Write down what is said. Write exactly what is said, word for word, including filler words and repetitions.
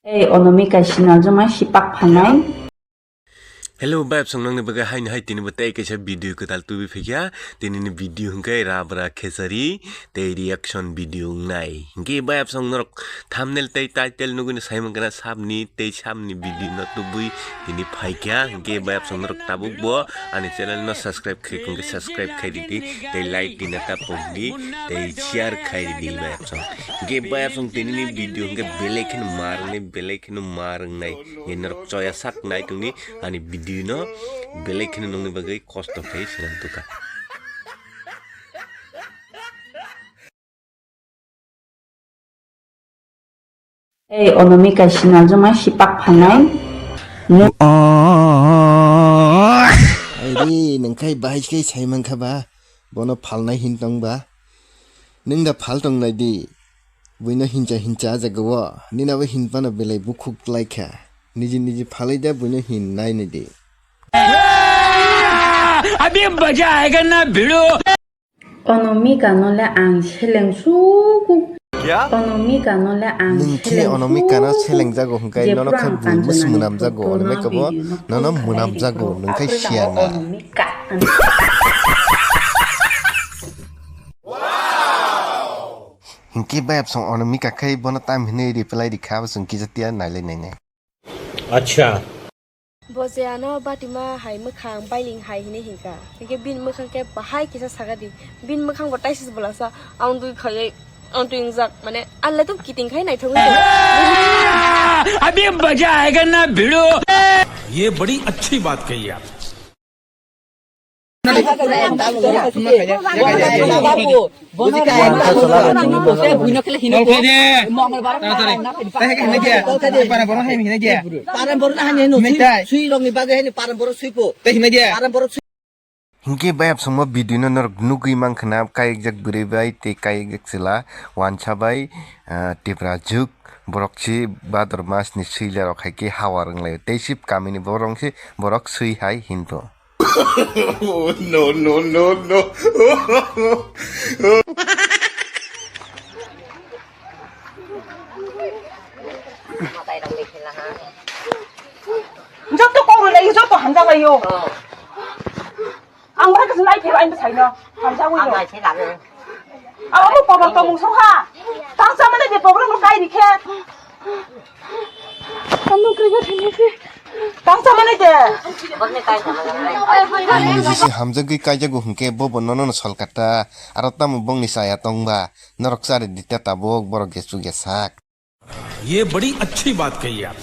Ei Onomika sinal joma sipak phanai. Hello, bayapsong nangni bagwi haino hai tini bo tei kaisa video kwtal tubui phikya. Tini ni video hwnkhe rabra khesari tei reaction video wngnai. Hwnkhe bayapsong norok thumbnail tei title nugui no sai mankha na sabni tei sabni video no tubui tini phaikya. Hwnkhe bayapsong norok tabuk bo ani channel no subscribe khai khwngkhe subscribe khai ridi tei like dina ta pokdi tei share khai ridi bayapsong. Hwnkhe bayapsong tini ni video hwnkhe belai kheno mar wngnai belai kheno mar wngnai. Norok choya sak nai tongdi ani video no belai kheno nongni bagwi kosto khe swnam tukha. Ei Onomika sinal joma sipak phanai. Airi nangkhai bahai khe sai mankha ba bono phalnai hin tong ba. Nwng da phal tong nai di. Buino hincha hincha jaga o. Nina bo hinpano belai bukhuk lai kha. Niji niji phalai da buino hin nai nai di. अभी मजा आएगा ना भिड़ो। Onomika no le ang seleng suku. Onomika no le ang Nwng khe seleng Onomika no suku. Seleng jago hwnkhe nono khe bui mus munam jago, Onomika bo nono munam jago, nwng khe siya na. Hinkhe bayapsong Onomika khe bono tam hinwi reply rikha, bo chwng kisa tiya nailai nainai. Acha. Bo je ano batima hai mwkhang bailing hai hinwi hinkha. Hinkhe bini mwkhang khe bahai kisa sakadi. Bini mwkhang bo taisa se bolasa. Ang twi khaiwi, ang twi wngjak. Mane, ang le tum kiting khai naithok wngkha. अभी मजा आएगा ना भिड़ो। ये बड़ी अच्छी बात कही आप। Hinkhe bayapsongmo video no norok nugui mankha na kayokjak bwrwi bai tei kayokjak chwla wansa bai, ah, tipra juk borok si bador mas ni swila rok hai khe hawar wng lai tei si kamini borok si borok swi hai hinto. Oh, no, no, no, no. Joto kok rwlaio, joto hamjak laio. Ang bahai kaisa nai phiro, ani bwsaino hamjagwi rw. Ang abo pobar tongmung songha. Tangsa mane de pobar no kai rikhe. Tangsa mane de. Ang niji se hamjagwi kaijago hwnkhe bobo nono no sol kata. Aro tamo bongni chaya tongba. Norok chari dita tabuk borok gesu gesak. ये बड़ी अच्छी बात कही आप।